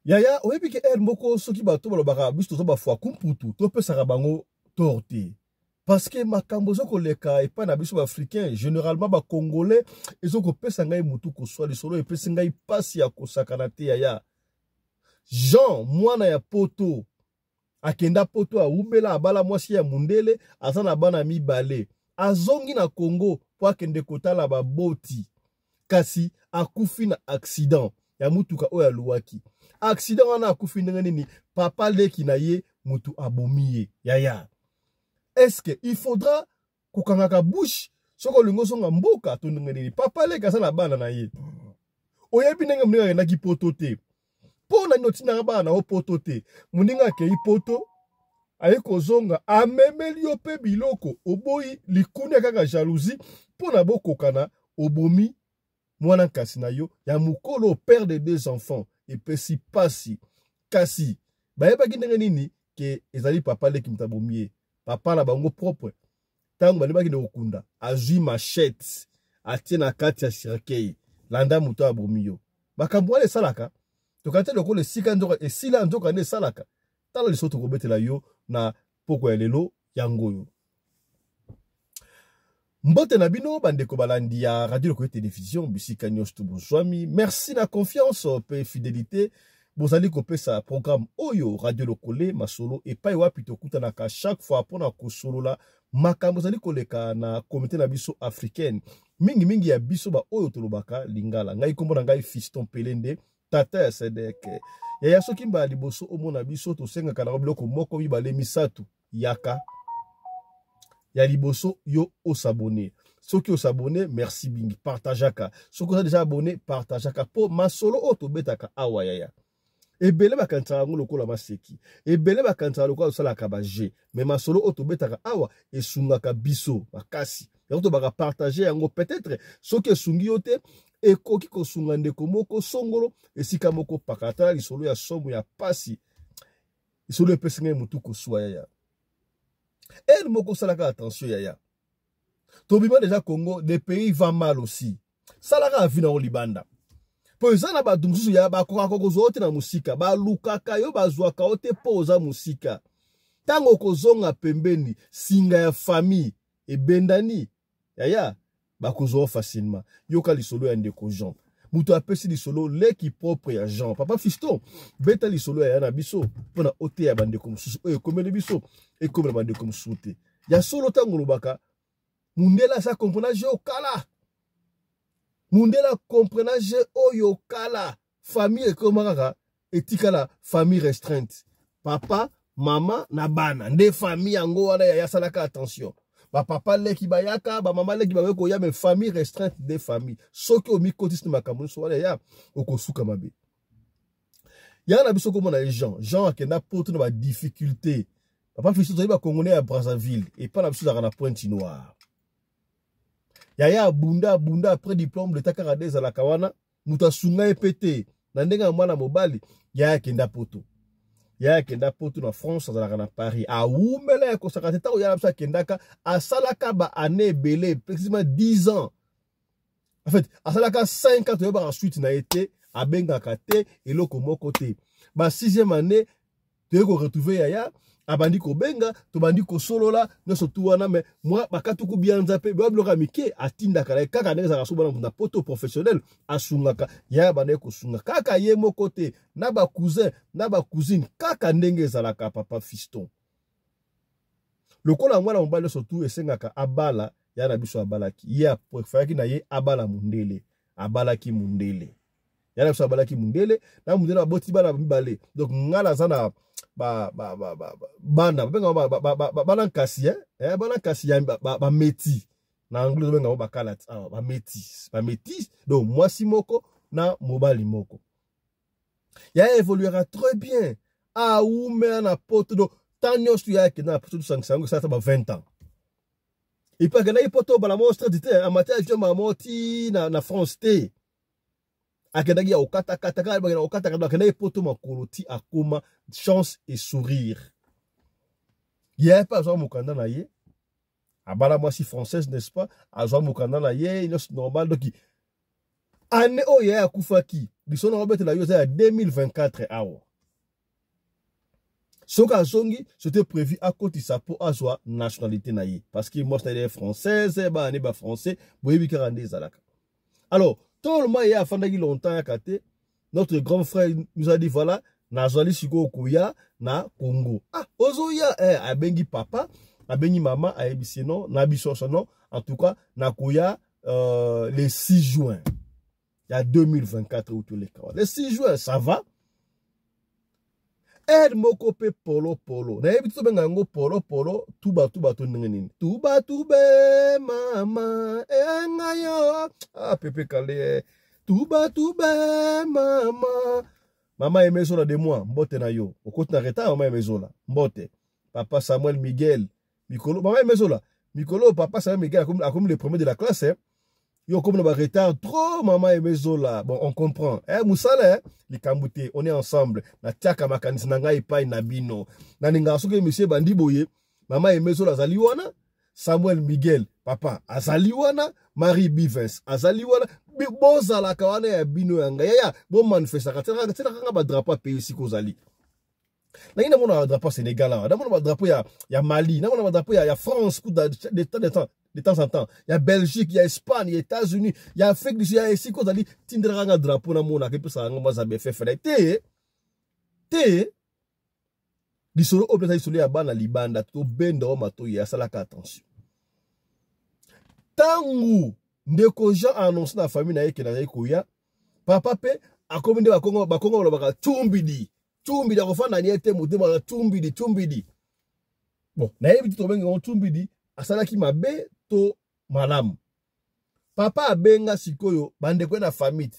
Yaya, oyebi ke heure moko soki bato balobaka biso toza bafwaku mputu, topesaka bango tort te, parce que makambo eza koleka epai na biso baafricain, généralement bacongolais, ezokopesa ngai motu koswa. Lisolo epesi ngai mpasi ya kosakana te. Yaya Jean, mwana ya poto, akenda poto, awumela, abala mwasi ya mundele, aza na bana mibale. Azongi na Congo mpo akende kotala baboti, kasi akufi na accident ya mutuka oyo aluwaki. Accident wana, akufi ndenge nini? Papa leki na ye mutu abomi ye. Yaya, est-ce que il faudra kokangaka bouche soki olingi ozonga mboka to ndenge nini? Papa leki aza na bana na ye. Oyebi ndenge moninga akendaki poto te. Mpo na nini otindaka bana na yo poto te? Moninga akei poto, aye kozonga, amemeli yo mpe biloko, oboyi. Likunia kaka, jalousie, mpo na bokokana, obomi mwana nkasi na yo ya mokolo, père de deux enfants. Epesi pasi. Kasi bayebaki ndenge nini ke ezali papa leki moto abomi ye? Papa na bango propre, ntango balingi bakende kokunda, azwi machette, atie na kati ya cercueil: "Landa moto abomi yo." Makambo wana esalaka tokana te lokola esika nzoka esila, nzoka nde esalaka. Tala liso tokobetela yo na poko ya lelo yango oyo. Mbote na bino bandeko balandi ya Radio Lokole Télévision, bisika nyonso to bozwami. Merci na confiance mpe fidélité bozali kopesa programme oyo, Radio Lokole Masolo, epai wapi tokutanaka chaque fois mpona kosolola makambo ezali koleka na communauté na biso africaine, mingimingi ya biso baoyo tolobaka lingala. Ngai, nkombo na ngai Fiston Pelende, tata ya Sedek. Yaya, soki mbala liboso omona biso, tosengaka na biloko moko, mibale, misato. Yaka ya liboso, yo os'abonner. Soki os'abonner, merci mingi. Partageaka. Soki oza déjà abonné, partageaka, mpo masolo oyo tobetaka awa, yaya, ebele bakanisaka yango lokola maseki, ebele bakanisaka lokola tosalaka baje, mais masolo oyo tobetaka awa esungaka biso makasi. Yango tobaka partage yango. Peut-être soki esungi yo te, ekoki kosunga ndeko moko songolo esika moko paka. Tala lisolo ya somo ya pasi, lisolo epesi ngai motu koswa. Yaya, ere moko osalaka attention. Yaya, tobima déjà Congo, des pays va mal aussi. Salaka avi na yo libanda, mpo eza na bato mosusu ya bakokaka kozwa yo te na mosika. Balukaka yo, bazwaka yo te mpo oza mosika. Ntango okozonga pembeni, singa ya famille ebendani, yaya, bakozwa yo facilement. Yoka lisolo ya ndeko Jean. Moto apesi lisolo, leki propre ya Jean: "Papa Fiston, beta lisolo ya ya na biso mpona oteya bandeko mosusu. Oyo ekomeli biso, ekomela bandeko mosusu te." Ya solo, ntango olobaka mundele aza comprena jeu kala, mundele acomprena jeu oyo kala. Famille ekoma kaka, etikala famille restreinte, papa, mama na bana nde famille yango wana. Yaya, asalaka attention. Bapapa leki bayaka, bamama leki bakoki koya, mais famille restreinte nde famille. Soki omikotisi na makambo nyonso wana, ya okosuka mabe. Yaka na biso komona ye Jean. Jean akenda poto na badifficulté. Papa Fisto, tozali bacongolais ya Brazzaville, epai na biso ezalaka na Pointe Noire. Yaya abunda, abunda, après diplôme d'état kaka nde ezalaka wana, moto asunga ye mpe te na ndenge ya mwana mobali. Yaya akenda poto, yaya akenda poto na France, azalaka na Paris, awumela ya kosaka te. Ntango yaya na biso akendaka, asalaka baannée ebele, précisément 10 ans. En fait, asalaka 5 ans. Toyebaka suite na ye te, abengaka te, eloko moko te. Ba sixième année, toye koretrouver yaya, abandi kobenga, tobandi kosolola nyonso tu wana. Mais mwa bakatuku bianza mpe ba biloko ya mike atindaka na ye, kaka ndenge ezalaka. So bana na poto professionnel asungaka, yaya bandaki kosunga kaka ye moko te, na bacousin na bacousine, kaka ndenge ezalaka. Papa Fiston, lokola mwana mobali nyonso tu esengaka abala, ya na biso abalaki. Ye afayaki na ye abala mundele, abalaki mundele. Ya na biso abalaki mundele, na mundele baboti bana mibale. Donc nga naza na bana babengaka bana nkasi, eh? Bana nkasi ya bamétis, na anglais tobenga bango bakalat awa, bamétis, bamétis. Donc mwasi moko na mobali moko. Ya évoluera très bien, awumela na poto. Donc temps nyonso ya akenda na poto, tosangisa yango, esalata ba 20 ans. Et puis akendaki poto bala moko straight te, amati avion bala moko ti na France te. Akendaki ya kokatakata kaka, bakenda kokatakata. Akendaki poto makolo ti akoma, chance et sourire. Ye mpe azwa mokanda na ye, abala mwasi française, n'est-ce pas? Azwa mokanda na ye nyonso normal. Donc Année oyo yaya akufaki, lisolo na obetela yo eza ya 2024 awa. Soki azongi, c'était prévu akotisa mpo azwa nationalité na ye, parce que mwasi na ye française, bana ne ba français, boyebi kaka nde ezalaka. Alors toloma ye afandaki longtemps yaka te. Notre grand frère nous a dit voilà, nazali sikoyo koya na Congo. Ah, ozoya eh, abengi papa, abengi mama, ayebisi non na biso non, en tout cas nakoya le 6 juin ya 2024 ou toleka le 6 juin, ça va. Aire moko mpe polo polo, nayebi te tobenga yango polo polo, tuba tuba to ndenge nini, tuba tube mama enga yo, ah, pepe kale, tuba tube mama. Mama Emezola de moi, mbote na yo, okoti na retard. Mama Emezola, mbote. Papa Samuel Miguel mikolo, mama Emezola mikolo, papa Samuel Miguel akomi le premier de la classe, eh? Yo okomi na baretard trop, mama Emezola. Bon, on comprend, eh, mosala, eh? Likambo te, on est ensemble. Natiaka makanisi na ngai epai na bino. Nalingaka soki émission ebandi boye, mama Emezola azali wana, Samuel Miguel papa azali wana, Marie Bivens azali wana, bozalaka wana ya bino ya ngai yaya, bomanifestaka, tielaka nga badrapeau ya pays esika ozali. Nangi namona badrapeau ya Sénégal awa, namona badrapeau ya Mali, namona badrapeau ya France de, de, de, de, de temps en temps, ya Belgique, ya Espagne, ya États-Unis, ya Afrique du Sud, ya esika ozali, tindelaka nga drapeau namonaka, epesaka nga mwa befefele te te. Lisolo oyo mpenza, lisolo ya bana libanda, tobenda o matoi, asalaka attention. Ntango ndeko Jean annonce na famille na ye ke nazali koya, papa mpe akomi nde bakongo, bakongo balobaka tumbidi tumbidi, akofanda nie te, motema na tumbidi tumbidi. Bon, nayebi te tobengi yango tumbidi asalaki mabe to malamu. Papa abenga sikoyo bandeko ye na famille te,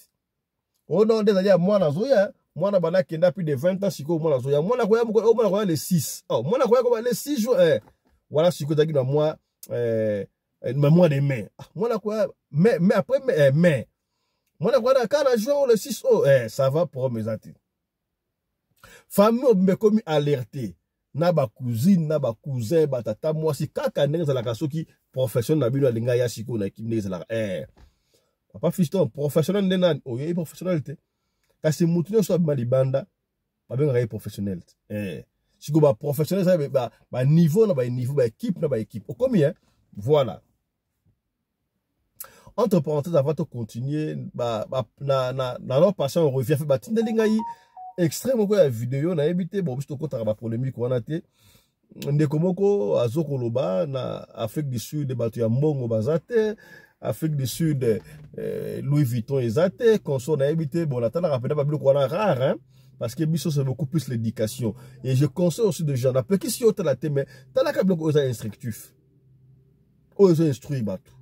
oyo no nde ezali ya mwana azoya, mwana banda akenda plus de 20 ans, sikoyo mwana azoya, mwana koya mokolo, mwana koya le 6, oh, mwana koya koba le 6 juin, eh. Wana sikoyo ezalaki na mois, na mois de mai. Ah, mwana koya mai, mai après mai, mai mwana koya na kaka na juin le 6. Oh, eh, ça va, problème eza te. Famille mobimba ekomi alerte na bacousine na bacousin, batata mwasi, kaka ndenge ezalaka soki professionnel na bino alinga ya sikoyo na ekipe, ndenge ezalaka, eh. Papa fiston professionnel nde nani oyebi professionnel te, kasi motu nyonso abima libanda babengaka ye professionnel te, eh. Sikoyo baprofessionnel eza baniveau na baniveau, baéquipe na baéquipe, okomi, eh? Voilà. Entre parenthèses, avant de continuer, ba, ba, na leur passant, on revient, batindeli ngai extrait moko ya video, nayebi te. Bon, biso tokotaka bapolémique wana te. Ndeko moko azokoloba na Afrique du Sud bato ya mbongo baza te, Afrique du Sud, Louis Vuitton eza te, consort, nayebi te. Bon, natalaka mpenza babiloko wana rare, hein? Parce que biso c'est beaucoup plus l'éducation et je conseille aussi de gens, napekisi yo otala te, mais talaka biloko oyo eza instructif, oyo ezo instruire bato.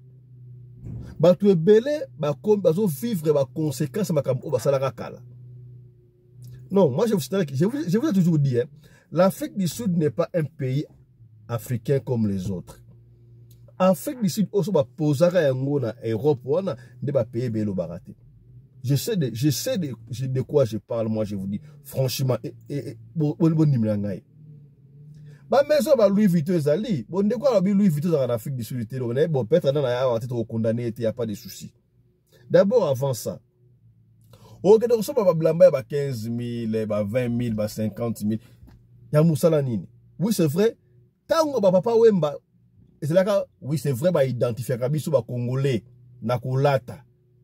Bato ebele bazovivre baconséquence ya makambo oyo basalaka kala. Non, moi je vous ai toujours dit, hein, l'Afrique du Sud n'est pas un pays africain comme les autres. Afrique du Sud oyo bapozaka yango na Europe wana nde bapays ebele elobaka te. Je sais de quoi je parle. Moi, je vous dis franchement, bondimela ngai, bamaison ba Louis Vuitton ezali. Bon, ndeko alobi Louis Vuitton ezalaka na Afrique du Sud te. Bon, peut-être na awa te, tokokondane te, ya pas de souci. D'abord, avant ça, okende kosomba babilamba ya ba 15 000, ba 20 000, ba 50 000 ya mosala nini? Oui, c'est vrai, ntango bapapa Wemba ezalaka, oui, c'est vrai, baidentifiaka biso bacongolais na kolata,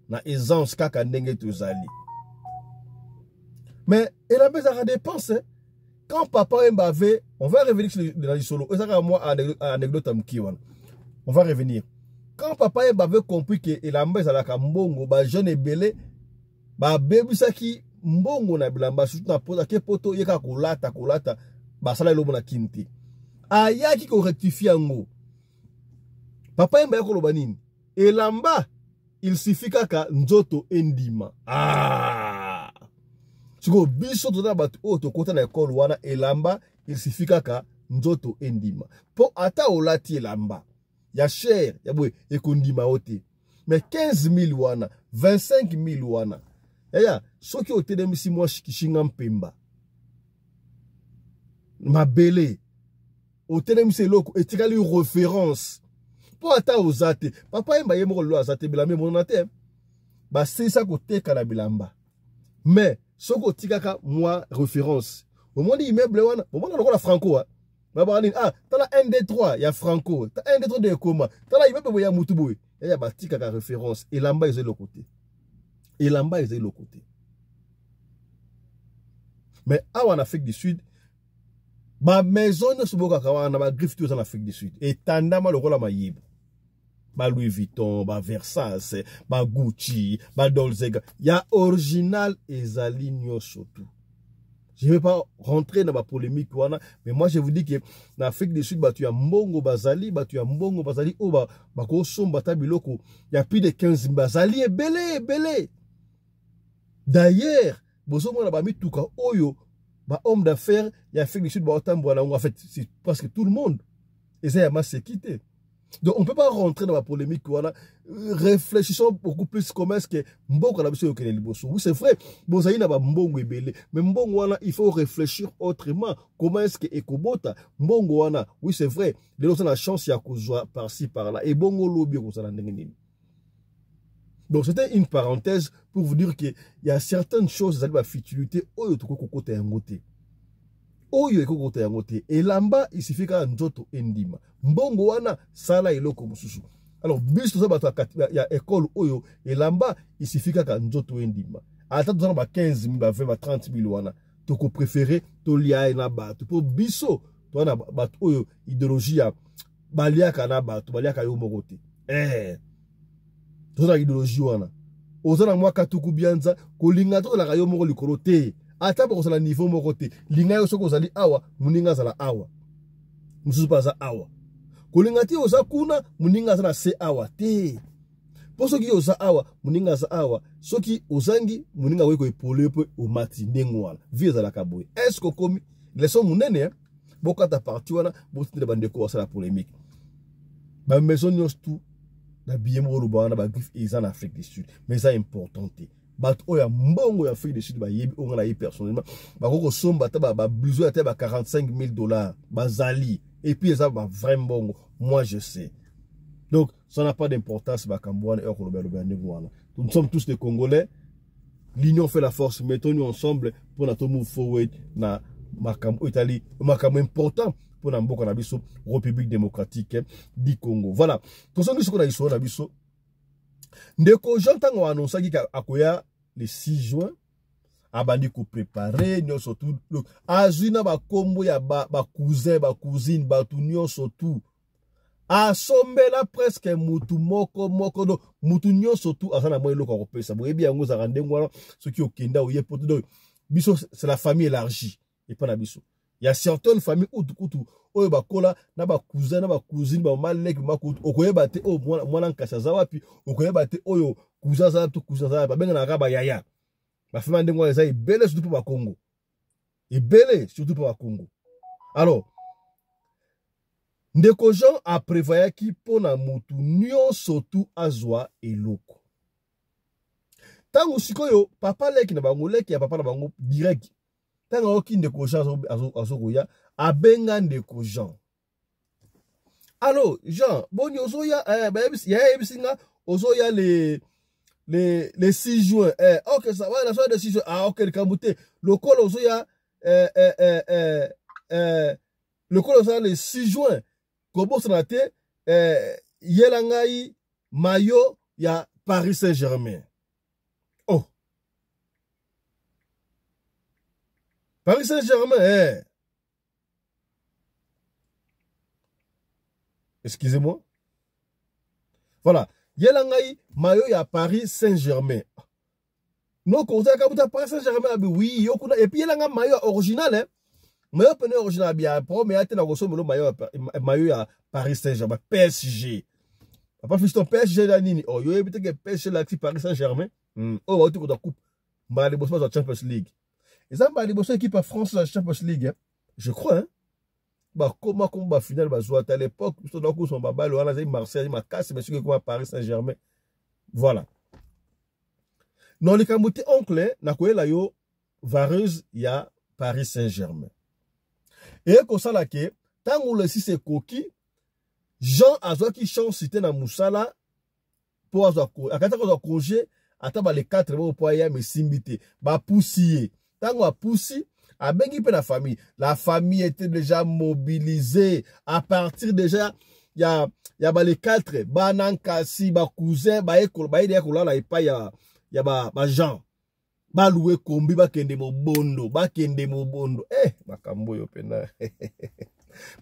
na aisance, kaka ndenge tozali. Mais elamba ezalaka dépense. Quand papa Wemba avait, on va revenir dans lisolo ezalaka mwa anecdote ya mokie wana, on va revenir. Quand papa Wemba avait compris que elamba ezalaka mbongo, bajeune ebele babebisaki mbongo na bilamba, surtout na poto. Ake poto, ye kaka kolata kolata, basala eloko na kini te. Ayaki korectifier yango. Papa Wemba ya koloba nini? Elamba, il suffit kaka nzoto endima. Ah! Sikoyo biso toza na bato oyo tokota na ekole wana. Elamba, il suffit kaka nzoto endima, mpo ata olati elamba ya cher ya boye, ekondima yo te. Mais 15 000 wana, 25 000 wana, yaya, soki otelemisi mwa kishinga mpemba mabele, otelemisi eloko, etikali référence, mpo ata oza te. Papa Wemba ye moko lelo aza te, bilamba emonana te. Basilisa koteka na bilamba. Mais soki otikaka mwa référence, omoni immeuble wana, omona lokola Franco, ah. Babaka nini? Ah, tala 1 2 3 ya Franco, 1 2 3 de ekoma, tala immeuble boye ya mutu boye. Yaya, batikaka référence. Elamba eza eloko te, elamba eza eloko te. Mais awa na Afrique du Sud, bamaison nyonso bokaka wana, bagriffe to eza na Afrique du Sud, etandama lokola mayebo. Ba Louis Vuitton, ba Versace, ba Gucci, ba Dolce, ya original ezali nyonso tout. Je ne vais pas rentrer dans ma polémique wana, mais moi je vous dis que na Afrique du Sud, bato ya mbongo bazali, bato ya mbongo bazali oyo bakosomba ata biloko ya plus de 15, bazali ebele ebele. D'ailleurs, bozomona bamituka oyo ba homme d'affaires ya Afrique du Sud baotambola yango, en fait c'est presque tout le monde, eza ya maseki te. Donc on peut pas rentrer dans la polémique wana. Réfléchissons beaucoup plus comment est-ce que mboka na biso yokende liboso. Oui, c'est vrai, bozali na bambongo ebele, mais mbongo wana, il faut réfléchir autrement, comment est-ce que ekobota mbongo wana. Oui, c'est vrai, lelo oza na chance ya kozwa par-ci par-là, ebongo lobi ekozala ndenge nini? Donc c'était une parenthèse pour vous dire que il y a certaines choses ezali bafutilité oyo tokoki kokota yango te, oyo ekoki kokota yango te. Elamba, il suffit kaka nzoto endima. Mbongo wana, sala eloko mosusu. Alors biso toza bato ya école oyo elamba, il suffit kaka nzoto endima. Ata toza na ba 15 000, ba 20, ba 30 000 wana, tokopréféré tolia ye na bato, mpo biso toza na bato oyo idéologie ya baliaka na bato, baliaka yo moko te. Toza na idéologie wana. Oza na mwa katuku bianza, kolinga tozalaka yo moko likolo te, ata bokozala niveau moko te. Linga yo soki ozali awa, moninga azala awa, mosusu mpe aza awa. Kolinga te oza kuna, moninga aza na se awa te, mpo soki oza awa, moninga aza awa, soki ozangi, moninga akoki koepole mpe omati. Ndenge wana vie ezalaka boye. Est ce que okomi leçon monene? Bokata parti wana, botindela bandeko basala polémique. Bamaison nyonso tu na billet moko oloba wana, bagriffe eza na Afrique du Sud, mais eza important te. Bato oyo ya mbongo ya Afrique du Sud bayebi oyo nga nayebi personnellement, bakoki kosomba ata bablouson ata ba 45 000 $ bazali, et puis eza bavrai mbongo, moi je sais. Donc ça n'a pas d'importance, makambo wana oyo koloba loba ndenge wana. Nous sommes tous des Congolais, l'union fait la force. Mettons-nous ensemble mpona to move forward na makambo oyo etali makambo important mpona mboka na biso, République démocratique du Congo. Voilà, tozongi sikoyo na lisolo na biso. Ndeko Jean, ntango annonçaki akoya le 6 juin, abandi koprépare nyonso tu, azwi na bakombo ya bacousin, bacousine, bato nyonso tu, asombela presque mutu moko moko. Do mutu nyonso tu aza na mwa eloko ya kopesa. Boyebi yango, ezalaka ndenge wana. Soki okenda oye poto, donc biso c'est la famille élargie epa na biso. Ya certaines familles kutu kutu oyo bakola na bacousin na bacousine, bamaleki makutu, okoyeba te oyo mwana nkasi aza wapi, okoyeba te oyo cousin aza wapi to cousin aza wapi. Babenganaka bayaya, bafamille ndenge wana eza ebele, surtout mpo Bakongo ebele, surtout mpo Bakongo. Alors ndeko Jean aprévoyaki mpo na mutu nyonso tu azwa eloko. Ntango sikoyo papa leki na bango, leki ya papa na bango direct, ntango ayoki ndeko Jean azokoya, abenga ndeko Jean: "Allo Jean, boni, ozoya?" Eh, yaya yebisi nga ozoya le 6 juin. Eh, ok, ça va, nazoya le 6 juin. Ah ok, likambo te. Lokola ozoya lokola ozoya le 6 juin, kobosana te, yela ngai maillot ya Paris Saint-Germain. Oh, Paris Saint-Germain, eh. Excusez-moi. Voilà. Yela ngai maillot ya Paris Saint-Germain. Noko, ozalaka buta Paris Saint-Germain? Abi oui, yo kuna. Et puis yela ngai maillot original, hein. Maillot pene original bien. Pro mais ate na kosomelo maillot ya Paris Saint-Germain, PSG. Papa fiston, PSG la nini? Oh, yo yebi te ke PSG la Paris Saint-Germain. Oh, bauti kozwa coupe. Mbala liboso bazwa Champions League. Eza mbala liboso équipe ya France la Champions League, hein? Je crois, hein? Bakoma koma bafinale, bazwa ata l'époque biso nakusoma babale wana, azali Marseille makasi, mais soki ekoma Paris Saint-Germain, voilà. Non, likambo te, oncle, nakoyela yo vareuse ya Paris Saint-Germain. Eye kosala ke ntango le 6 ekoki, Jean azwaki chance te na mosala mpo azwa, akataki kozwa congé. ata ba le 4 moko mpo aya mesimbi te, bapusi ye. Ntango apusi, abengi mpe na famille. La famille était déjà mobilisée à partir déjà ya ba le 4, bana nkasi, ba cousin, baye deya kolala epai ya ba Jean. Baloué kombi, bakende mobondo, bakende mobondo. Makambo oyo pena.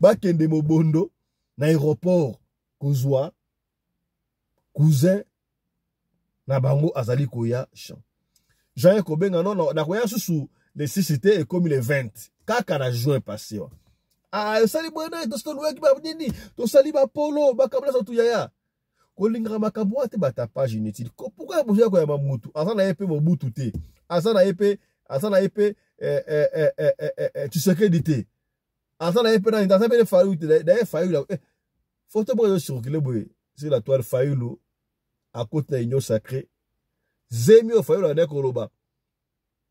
Bakende mobondo na aéroport kozwa cousin na bango azali koya Jean. Jean ekobenga non, non, nakoya susu le 6 te, ekomi le 20. Kaka na juin passé wa. Ah, osali boye, tosali ba nini, tosali ba polo, bakabla sa tuyaya. Kolingaka makambo wana te, batapage inutile. Pourquoi bozoya koyamba mutu? Aza na ye pe Mobutu te. Aza na ye pe, aza na ye pe, Tshisekedi te. Aza na ye pe nani, aza pe Fayulu te. D'ailleurs, Fayulu, photo boyo circuler boye sur la toile, Fayulu à côté na Union sacrée. Zemi oyo Fayulu ane koloba.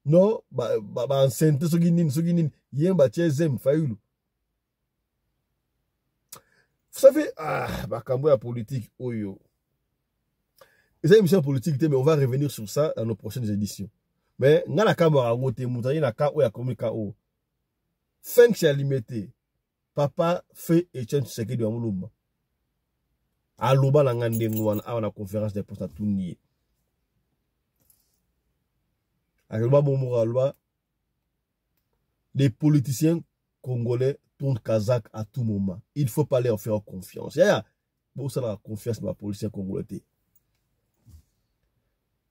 Non, ba enceinte soki nini, soki nini, yemba tie zemi Fayulu. Vous savez, makambo ya politique oyo. Eza émission politique te, mais on va revenir sur ça dans nos prochaines éditions. Mais nga na kambo ya yango te, moto aye na ka oyo akomi ka oyo. Fin ya limité. Papa fait Etienne Tshisekedi wa Mulumba. Aloba na nga ndenge wana awa na conférence de presse atuni ye. Aloba bongo aloba, les politiciens congolais tournent kazakh à tout moment. Il faut pas leur faire confiance. Yaya, bon ça la confiance ma politicien congolais te.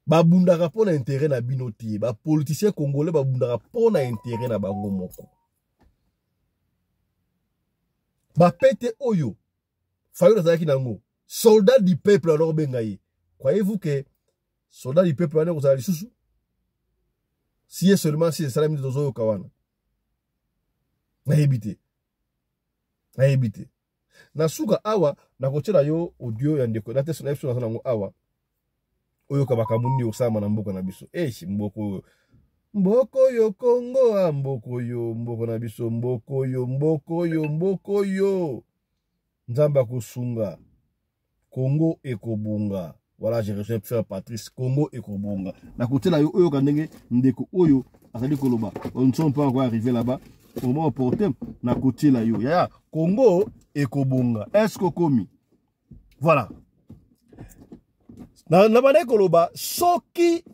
Babundaka po na intérêt na bino te. Ba politiciens congolais babundaka po na intérêt na bango moko. Ba pete oyo Fayulu azalaki nango soldat du peuple alors benga ye. Croyez-vous que soldat du peuple wana kozala lisusu? Si et seulement si esalami nde tozoyoka wana. Nayebi te. Nayebi te. Na suka awa nakotiela yo audio ya ndeko na teso na biso naza nango awa. Oyoka makambo nini osalama na mboka na biso. Eh, mboko oyo. Mboko yo Congo, ah, mboko yo, mboko na biso, mboko yo, mboko yo, mboko yo. Nzambe akosunga. Congo ekobonga. Voilà, je rejoins frère Patrice. Congo ekobonga. Na kotiela yo oyoka ndenge ndeko oyo azali koloba. On ne sommes pas encore arrivé là-bas. Au moment opportun, na kotiela yo. Yaya, Congo ekobonga. Est-ce que komi? Voilà. Na na bande koloba soki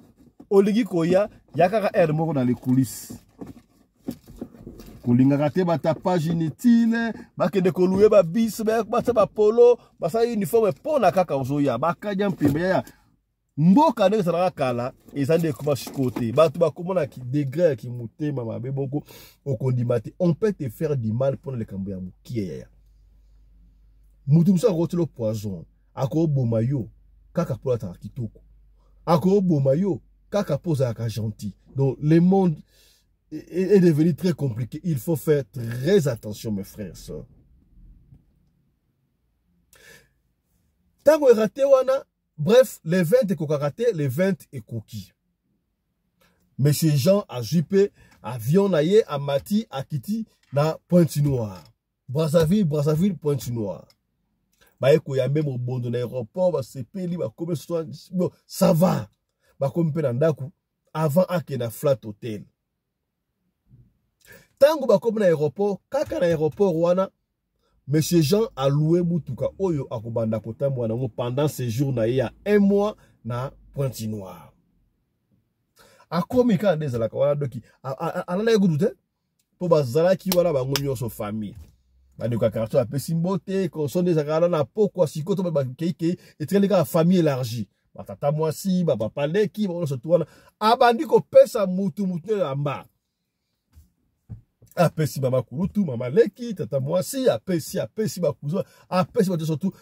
olingi koya ya kaka air moko dans les coulisses. Kolingaka te batapage inutile, bakende kolouer ba bis, ba ba polo, basala uniforme pona kaka ozoya, bakanya mpimba yaya. Mboka ndenge ezalaka kala, eza nde ekoma sikoyo te. Bato bakomona ki degré ya kimotema mabe moko okondima te. On peut te faire du mal pona likambo ya mokie yaya. Mutu mosusu akotela poison, akoboma yo kaka po ataka kitoko. Akoboma yo kaka po ozalaka gentil. Donc le monde est devenu très compliqué. Il faut faire très attention, mes frères et sœurs. Tango erate wana, bref, le 20 ekokaka te, le 20 ekoki. Monsieur Jean azwi pe avion na ye, amati, akiti na Pointe-Noire. Brazzaville, Brazzaville, Pointe-Noire. Baye koyambe mobondo na aéroport, basepeli, bakomi soin, bon, ça va. Bakomi pe na ndako avant ake na flat hotel. Tango bakomi na aéroport, kaka na aéroport wana, Monsieur Jean a loué mutuka oyo akobanda kotambola nango pendant séjour na ye ya 1 mois na Pointe-Noire. Akomi kaka nde ezalaka wana doki, alalaki kutu te, po bazalaki wana bango nyonso famille. Bandeko ya quartier bapesi mbote, konso nde ezalaka wana na pokwa sikoyo to bakeikei, etikali kaka famille élargie. Batata mwasi, ba papa leki, bango nyonso tu wana. Abandi kopesa mutu mutu elamba. Apesi mama kulutu, mama leki, tata mwasi, apesi, apesi ba cousin, apesi bato surtout,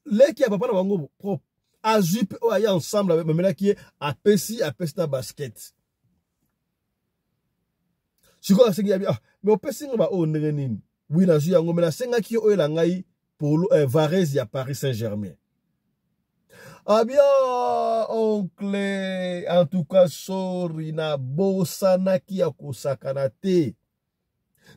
leki ya papa na bango propre. Azwi pe oyo aye ensemble avec mamelaki ye, apesi, apesi na basket. Sikoyo asengi ya bi, ah, mais opesi nga ba oyo ndenge nini? Oui, nazwi yango, mais nasengaki yo oyo na ngai polo, Varese ya Paris Saint-Germain. Ah bien, oncle, en tout cas, sorry, na bosanaki ya kosakana te.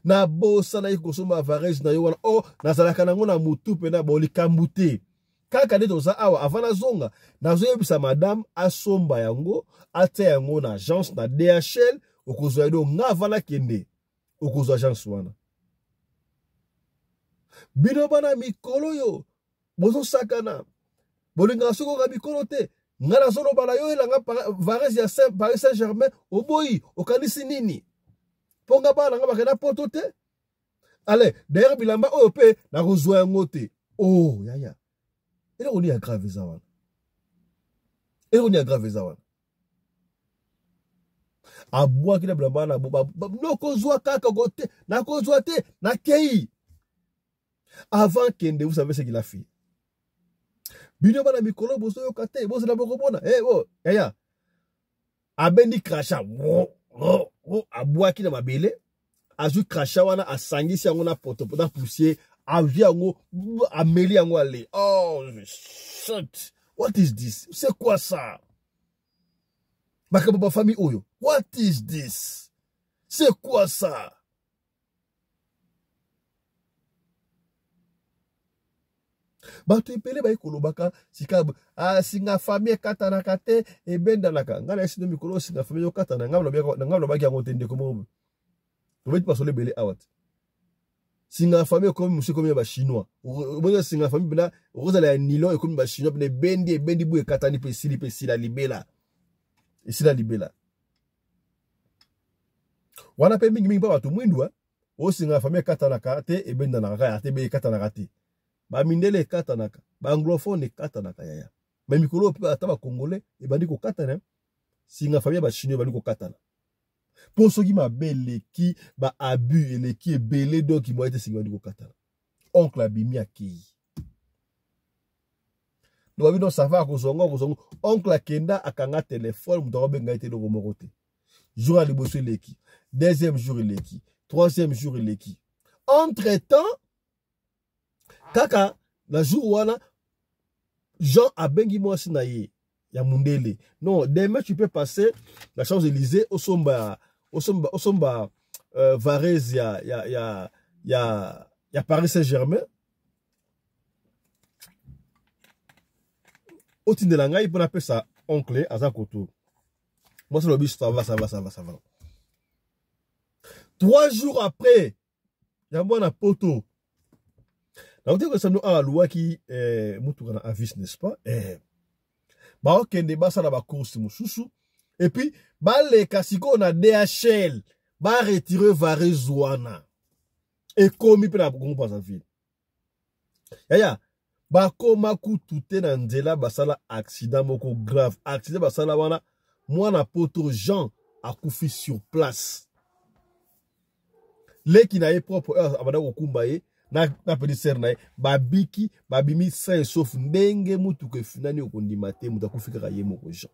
Na bosanaki kosomba Varese na yo wana. Oh, nazalaka nango na mutu pe na bolikambu te. Kaka nde toza awa, avant nazonga, nazoyebisa madame asomba yango, atia yango na agence na DHL, okozwa yango nga avant nakende, okozwa agence wana. Bino bana mikolo yo bozosakana, bolingaka soki oka mikolo te. Nga nazoloba na yo elanga varese ya Paris Saint-Germain, oboyi, okanisi nini? Mpo nga bana nga bakenda poto te. Allez, d'ailleurs bilamba oyo pe nakozwa yango te. Oh yaya, eloko nini ya grave eza wana? Eloko nini ya grave eza wana? Abwaki na bilamba wana, nokozwa kaka te, nakozwa te, nakei. Avant kende, vous savez ce qu'il a fait? Bino bana mikolo bozoyoka te, bozela bokomona. Eh, oh, yaya, abendi crachat, abwaki na mabele, azwi crachat wana, asangisi yango na poto, na poussière, azwi yango, ameli yango ale. Oh, shit. What is this? C'est quoi ça? Makambo ba famille oyo. What is this? C'est quoi ça? Bato ebele baye kolobaka sika, ah, singa famille ekatanaka te, ebendanaka. Ngai nayesi no mikolo singa famille ekatana, ngai nalobaki yango te ndeko moko. Tobeti masolo ebele awa te. Singa famille ekomi mosusu ekomi ya ba chinois. Omoni singa famille mpena okozala ya nylon ekomi ba chinois mpena ebendi, ebendi bu ekatani mpe esili mpe esila libela. Esila libela. Wana mpe mingi mingi mpa bato mwindu, eh? Osinga famille ekatanaka te, ebendanaka kaka te, ekatanaka te. Ba mindele ekatanaka, ba anglophone ekatanaka yaya. Mais mikolo mpe ata ba congolais ebandi kokatana, singa famille ba chinois ebandi kokatana. Po soki mabe eleki, ba abus eleki ebele, donc moyen te singa ebandi kokatana. Oncle abimi akei. Donc bino ça va akozonga, akozonga. Oncle akenda akanga téléphone, moto akobenga ye te eloko moko te. Jour ya liboso eleki, deuxième jour eleki, troisième jour eleki. Entre-temps, kaka na jour wana, Jean abengi mwasi na ye ya mundele. Non, demain tu peux passer la Champs-Élysées osomba, osomba, osomba, Varese ya, ya, ya, ya, ya Paris Saint-Germain. Otindela ngai mpona apesa oncle aza koto. Mwasi alobi ça va, ça va, ça va, ça va. 3 jours après, ya mwana poto. Nauti koyebisa bino awa aluwaki, mutuka na Avis, n'est-ce pas? Baokende basala ba course mosusu et puis baleka sikoyo na DHL, ba retirer varese wana. Ekomi mpe na Congo Brazzaville. Yaya, bakoma kutu te na nzela, basala accident moko grave. Accident basala wana, mwana poto Jean akufi sur place. Leki na ye propre oyo abanda kokumba ye na petite sœur na ye, babiki, babimi sain et sauf. Ndenge mutuka efinani okondima te, moto akufi kaka ye moko Jean.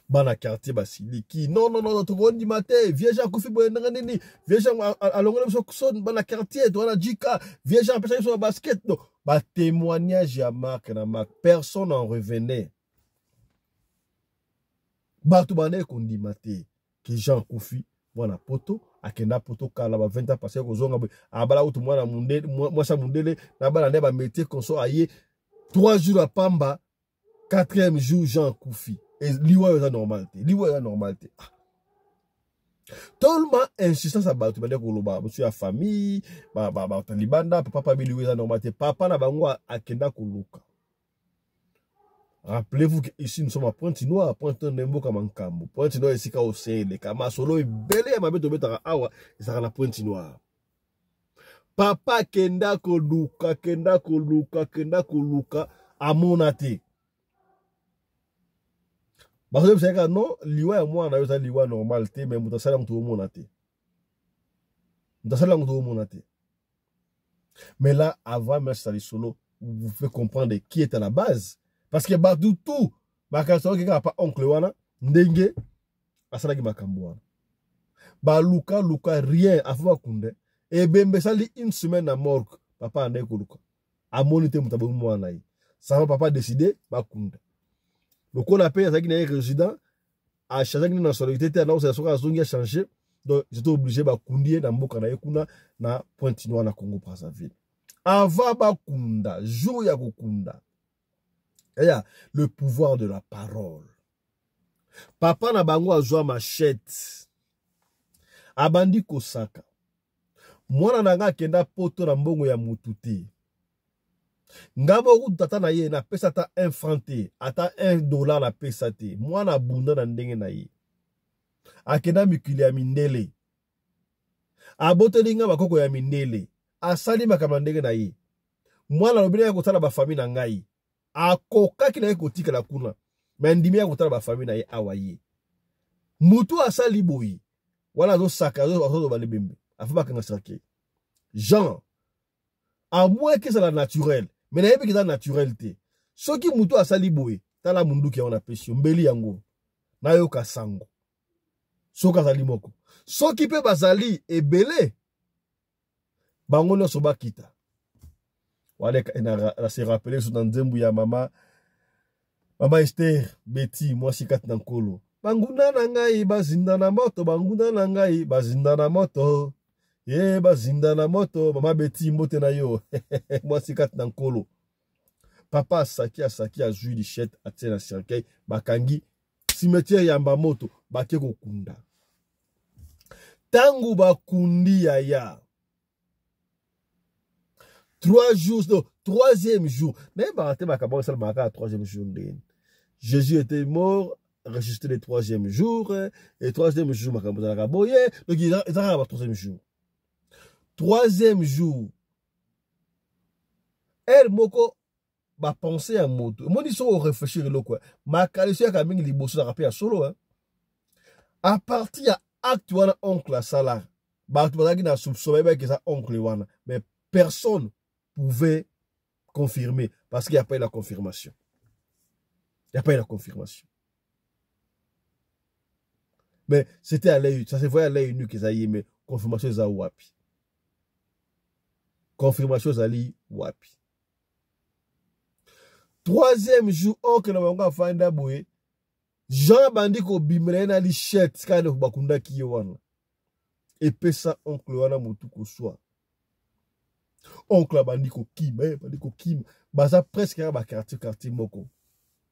Bana quartier basiliki, non, non, non, tokondima te, vieux Jean akufi boye ndenge nini? Vieux Jean alongoli biso son, bana quartier toza na jika, vieux Jean apesaki biso ba basket. Non, ba témoignage ya marque na marque, personne n'en revenait. Bato bandaki kondima te ke Jean akufi. Mwana poto akenda poto kala ba 20 ans passé, kozonga boye abala kutu mwana mundele, mwasi ya mundele na bana nde ba métier consort. Aye 3 jours à pamba, 4e jour Jean akufi. Et liwa eza normal te, liwa eza normal te. Ah. Tellement insistance ya bato bande koloba, mosusu ya famille, bato libanda, papa pa liwa eza normal te. Papa na bango akenda koluka. Rappelez-vous que ici nous sommes à Pointe-Noire, Pointe-Noire mboka mankambo. Pointe-Noire esika oseleka, masolo ebele ya mabe tobetaka awa ezalaka na Pointe-Noire. Papa kenda koluka, kenda koluka, kenda koluka, amona te. Bazoyebisa kaka non, liwa ya mwana yo eza liwa normal te, mais moto asala moto omona te. Moto asala moto omona te. Mais là, avant même ça solo, vous pouvez comprendre qui est à la base. Parce que bato tout, makambo kaka pa oncle wana, ndenge asalaki makambo wana. Baluka luka rien avant bakunde. Ebembe esali une semaine na morgue, papa andaki koluka. Amoni te moto abomi mwana na ye. Ça va, papa décidé bakunda. Lokola pe azalaki na ye résident, a changé na nationalité te, na soki azongi a changé. Donc j'étais obligé bakundi ye na mboka na ye kuna na Pointe-Noire na Congo Brazzaville. Avant bakunda, jour ya kokunda, eya le pouvoir de la parole. Papa na bango azwa machette, abandi kosaka. Mwana na nga akenda poto na mbongo ya mutu te. Nga moko tata na ye napesa ata 1 franc te, ata 1 dollar napesa te. Mwana abunda na ndenge na ye. Akenda mikili ya mindele. Aboteli nga bakoko ya mindele. Asali makambo na ndenge na ye. Mwana alobi na ye kotala ba famille na ngai. Akokaki na ye kotikala kuna. Mais andimi ya kotala ba famille na ye awa ye. Mutu asali boye. Wana azosaka, azoloba lebembe. Afa bakanga cercueil. Jean, à moins que ezala naturel, mais nayebi que eza naturel te. Soki mutu asali boye, tala munduki yango napesi yo, mbeli yango. Nayoka sango. Soki azali moko. Soki pe bazali ebele, bango nyonso bakita. Wana na se rappeler so na nzembo ya mama Mama Esther Betty, mwasi kati na nkolo. Banguna na ngai bazinda na moto, banguna na ngai bazinda na moto. Ye bazinda na moto, mama Betty mbote na yo. Mwasi kati na nkolo. Papa asaki asaki azui lichette atie na cercueil, bakangi cimetière ya Mbamoto, bake kokunda. Tangu bakundi yaya 3 jours, non, troisième jour. Nayebaka te makambo oyo esalamaka kaka troisième jour ndenge. Jésus était mort, ressuscité le troisième jour, et troisième jour makambo ezalaka boye, donc eza kaka ba troisième jour. Troisième jour, elle moko ba pensée ya moto omoni soki orefléchir eloko makanisi yaka mingi liboso ezalaka mpe ya solo hein? A partir ya acte wana oncle asala, bato bazalaki na soupçon, bayebaki eza oncle wana, mais personne pouvait confirmer parce qu'il n'y a pas eu la confirmation. Il n'y a pas eu la confirmation. Mais c'était à l'œil, ça se voyait à l'œil nu qu'ils aient, mais confirmation eza wapi? Confirmation ezali wapi? Troisième jour, oncle na bango afanda boye, Jean abandi kobimela ye na lichette kaka ndeko bakundaki ye wana. Epesa oncle wana motu koswa. Oncle abandi kokima, eh, abandi kokima. Baza presque kaka ba quartier, quartier moko.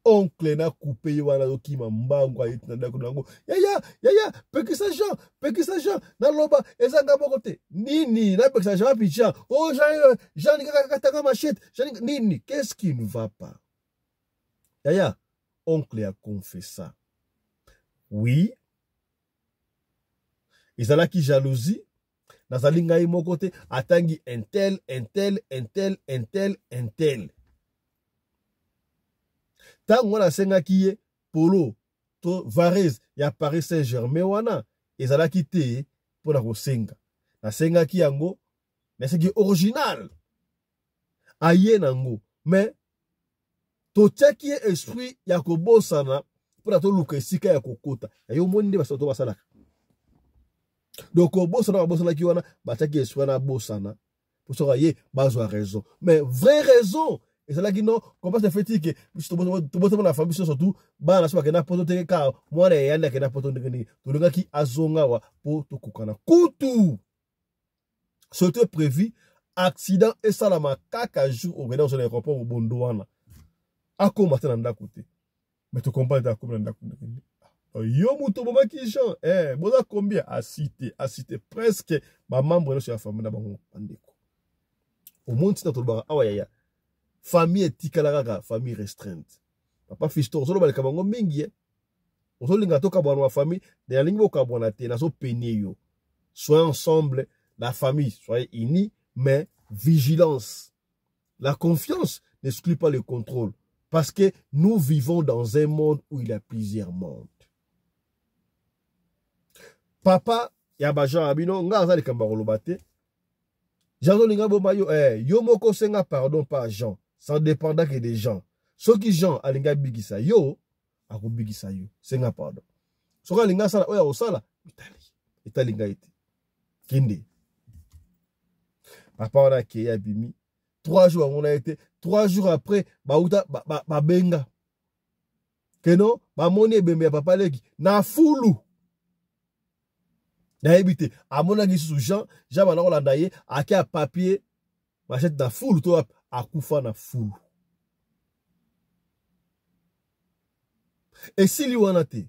Oncle na coupe ye wana azokima mbangu ayeti na ndako nango. Yaya, yaya, pekisa Jean, pekisa Jean, naloba eza nga moko te. Nini, napekisa Jean wapi Jean? Oh Jean, Jean kaka katanga machette. Jean nini, qu'est-ce qui ne va pas? Yaya, oncle a confessa. Oui, ezalaki jalousie, nazali ngai moko te, atangi intel, intel, intel, intel, intel. Tango wana asengaki ye polo to varese ya Paris Saint-Germain wana ezalaki te mpo na kosenga. Nasengaki yango, nasengaki original. Aye nango, mais totiaki ye esprit ya kobosana mpo na toluka esika ya kokota. Ya yo omoni nde bato basalaka. Donc kobosana babosanaki wana, batiaki esprit wana abosana mpo soki aye bazwa raison. Mais vraie raison ezalaki non, comment se fait-il que biso tobosana na famille surtout bana so bakenda poto te, kaka mwana eyandi akenda poto ndenge nini tolingaki azonga awa mpo tokokana kutu. C'était prévu accident esalama kaka jour okenda kozala aéroport mobondo wana akoma te na ndako te, mais tocomprendre te akomi na ndako ndenge nini. Yo moto obomaki Jean, eh, boza combien? Asite, asite presque ba membre nyonso ya famille na bango bandeko. Omoni ntina tolobaka awa yaya, famille etikala kaka famille restreinte. Papa Fiston ozoloba likambo yango mingi, eh? Ozolinga tokabwana na famille, nalingi bokabwana te, nazopenie yo. Soyez ensemble, la famille, soyez unis, mais vigilance. La confiance n'exclut pas le contrôle. Parce que nous vivons dans un monde où il y a plusieurs mondes. Papa, ya ba Jean Abino, nga aza likambo ya koloba te. Jean azolinga boma yo, eh, yo moko senga pardon par Jean. Ça dépendra que des gens. Soki Jean alinga bikisa yo, akobikisa yo. Senga pardon. Soki alinga asala oyo akosala, etali. Etali ngai te. Kende. Papa wana akei abimi. 3 jours amona ye te. 3 jours après, bauta, ba, ba, babenga. Keno, bamoni ebembe ya papa leki na fulu. Nayebi te, amonaki lisusu Jean, Jean banda kolanda ye, ake a papier Machette na fulu to wapi? Akufa na fulu. Esili wana te.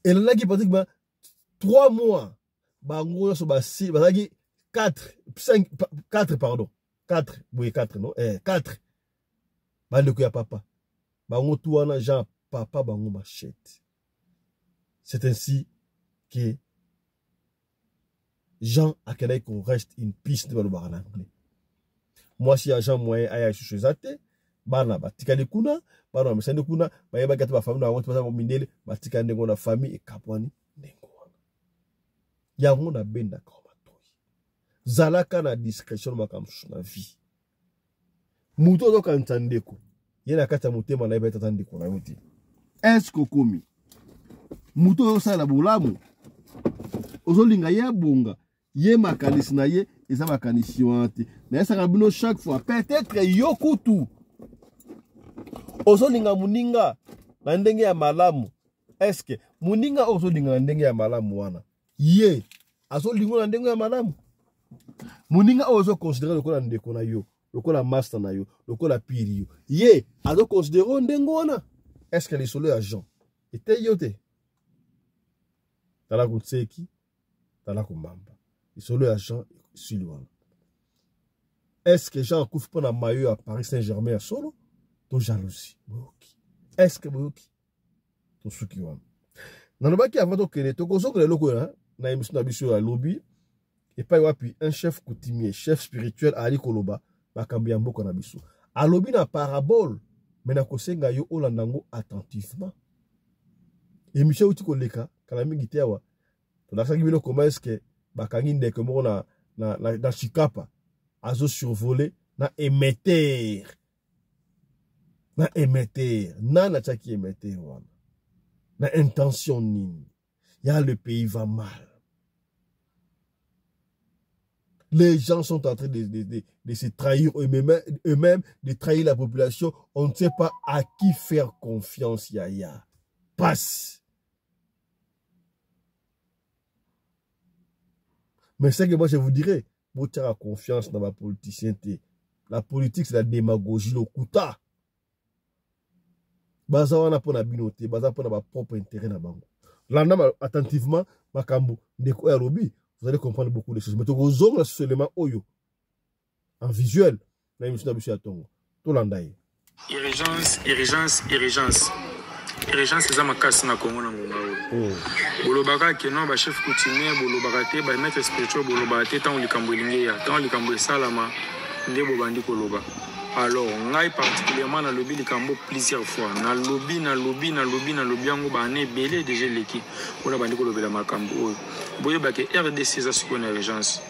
Elandaki pratiquement 3 mois bango nyonso basi bazalaki 4 5 4 pardon 4 boye 4 non eh 4 bandeko ya papa bango tu wana Jean papa bango machette. C'est ainsi que Jean akendaki ko rest in peace nde balobaka na anglais. Mwasi ya Jean moyen aya lisusu eza te, bana batikali kuna, bana bamesani kuna, bayebaki ata bafamille na bango te, baza mindele, batikali ndenge wana, famille ekabwani ndenge wana. Yango nabendaka matoyi, zalaka na discretion na makambo mosusu na vie. Moto ozokanisa ndeko ye na kati ya motema na ye peut-être ndeko na yo te. Est-ce que okomi moto oyo osala bolamu, ozolinga ye abonga, ye makanisi na ye eza makanisi wana te. Nayesaka bino chaque fois, peut-être yo kutu ozolinga moninga na ndenge ya malamu. Est-ce que moninga oyo ozolinga na ndenge ya malamu wana, ye azolinga na ndenge ya malamu? Moninga oyo ozoconsidere lokola ndeko na yo, lokola master na yo, lokola piri yo, ye azoconsidere oyo ndenge wana? Est-ce que lisolo ya Jean eteyi yo te? Tala kotseki, tala komamba. Lisolo ya Jean esili wana. Est-ce que Jean akufi mpo na maillot ya Paris Saint-Germain ya solo to jalousie? Boyoki? Est-ce que boyoki? Tosuki wana. Nalobaki avant tokende, tokozongela eloko oyo na émission na biso ya lobi, epai wapi un chef coutumier, chef spirituel ali koloba makambo ya mboka na biso. Alobi na parabole, mais nakosenga yo olanda yango attentivement. Émission euti koleka kala mingi te awa, tolakisaki bino comment est-ce que bakangi ndeke moko na Chikapa, azo survoler na émetteur. Na émetteur, nani atiaki émetteur wana? Na intention nini? Ya le pays va mal. Les gens sont en train de se trahir eux-mêmes, eux-mêmes, de trahir la population. On ne sait pas à qui faire confiance, yaya. Passe. Mais c'est que moi je vous dirais, botiaka confiance dans ma politicien. La politique, c'est la démagogie, le kuta. Baza wana pona bino te, baza pona ba propre intérêt na bango. Landa attentivement makambo ndeko oyo alobi, vous allez comprendre beaucoup de choses. Mais tokozonga seulement oyo en visuel na émission na biso ya tongo. Tolanda ye. Urgence, urgence, urgence. Urgence eza makasi na Congo na ngonga oyo. Bolobaka ke non ba chef coutumier bolobaka te, ba maître spirituel bolobaka te tango likambo elingi eya, tango likambo esalama nde bobandi koloba. Alors ngai particulièrement nalobi likambo plusieurs fois, nalobi, nalobi, nalobi, nalobi yango ba année ebele déjà eleki mpona bandi kolobela makambo oyo. Boyeba ke RDC eza sikoyo na urgence.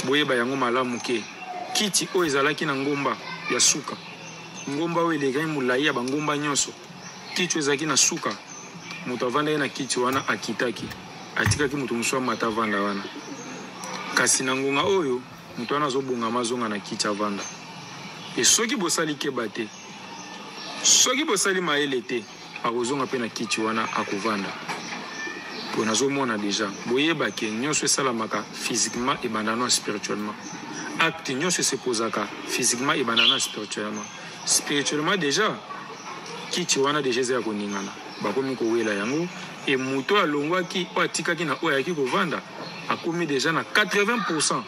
Boyeba yango malamu ke kiti oyo ezalaki na ngomba ya suka, ngomba oyo elekaki molai ya bangomba nyonso, kiti oyo ezalaki na suka, moto avandaki na kiti wana akitaki, atikaki moto mosusu amata avanda wana. Kasi na ngonga oyo moto wana azobongama azonga na kiti avanda. E soki bosali keba te, soki bosali mayele te, akozonga pe na kiti wana akovanda. Po nazomona deja, boyeba ke nyonso esalamaka physiquement ebanda no spirituellement. Acte nyonso esepozaka physiquement ebanda no spirituellement. Spirituellement deja kiti wana deja eza ya koningana, bakomi kowela yango. E moto oyo alongwaki, oyo atikaki na oyo ayaki kovanda, akomi deja na 80%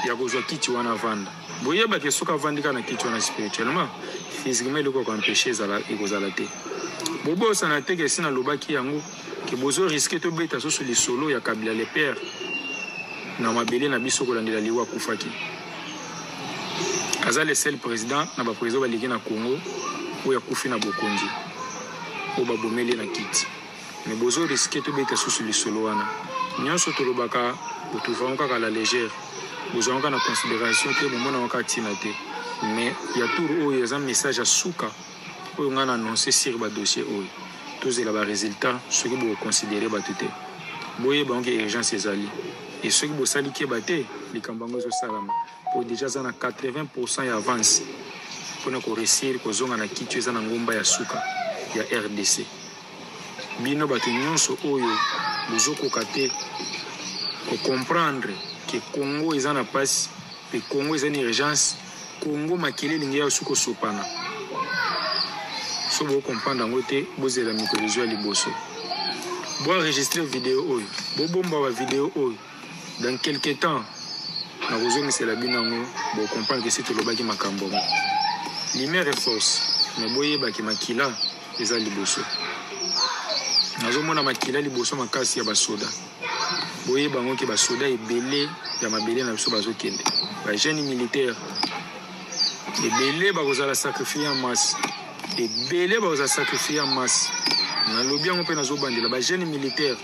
ya kozwa kiti wana avanda. Boyeba ke soki avandi kaka na kiti wana spirituellement, physiquement eloko ya koempêche ekozala te. Bobosana te ke esi nalobaki yango ke bozo risque tobeta susu lisolo ya Kabila le père na mabele na biso kolandela liwa akufaki. Aza le seul président na ba président baleki na Congo oyo akufi na bokonzi oyo babomeli na kiti. Mais bozo risque tobeta susu lisolo wana. Nyonso tolobaka botuvaka kaka la légère, bozwaka na considération te, bomonaka kaka ntina te. Mais ya tour oyo eza message ya suka oyo nga na annoncer sur ba dossier oyo. Tozela ba résultat soki bo considérer bato te. Boyeba ngo ke urgence ezali. Et soki bosali keba te, likambo yango ezosalama. Po déjà aza na 80% ya avance mpona ko réussir kozonga na kiti eza na ngomba ya suka ya RDC. Bino bato nyonso oyo bozokoka te ko comprendre ke Congo eza na pasi pe Congo eza na urgence. Congo makila elingi ya su kosopana. So bo comprendre yango te, bozela mikolo ezwa liboso. Bo enregistrer video oyo, bobomba ba video oyo. Dans quelque temps nakozongisela bino yango, bo comprendre que si tolobaki makambo yango. Lumière et force, mais boyeba ke makila eza liboso. Nazomona makila liboso makasi ya basoda. Boyeba yango ke basoda ebele ya mabele na biso bazokende. Ba jeunes militaires ebele bakozala sacrifier en masse. Ebele bakozala sacrifier en masse. Nalobi yango mpe nazobandela ba jeunes militaires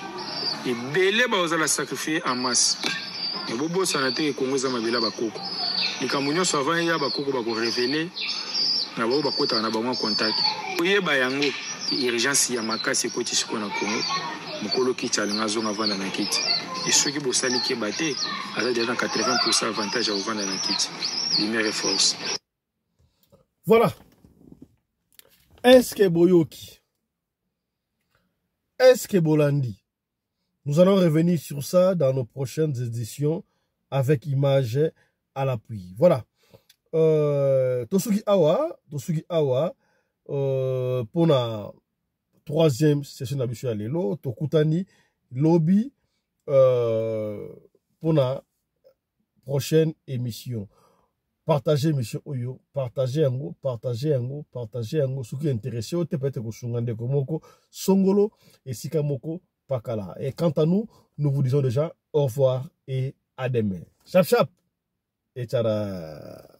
ebele bakozala sacrifier en masse. Mais bobosana te Congo eza mabele ya bakoko. Likambo nyonso avant eya bakoko bako reveler na bango bakotaka na bango en contact. Oyeba yango urgence ya makasi ekoti sikoyo na Congo. Mokolo kiti alinga azonga avanda na kiti. Et soki bosali keba te, aza deja na 80% avantage ya kovanda na kiti. Lumière et force. Voilà. Est-ce que boyoki? Est-ce que bolandi? Nous allons revenir sur ça dans nos prochaines éditions avec images à l'appui. Voilà. Tosuki awa, tosuki awa, pour la troisième session na biso ya lelo, tokutani lobi pour la prochaine émission. Partagez émission oyo, partagez yango, partagez yango, partagez yango. Soki intéressé oyo te peut-être kosunga ndeko moko songolo esika moko pakala. Et quant à nous, nous vous disons déjà au revoir et à demain. Chap chap et tchara.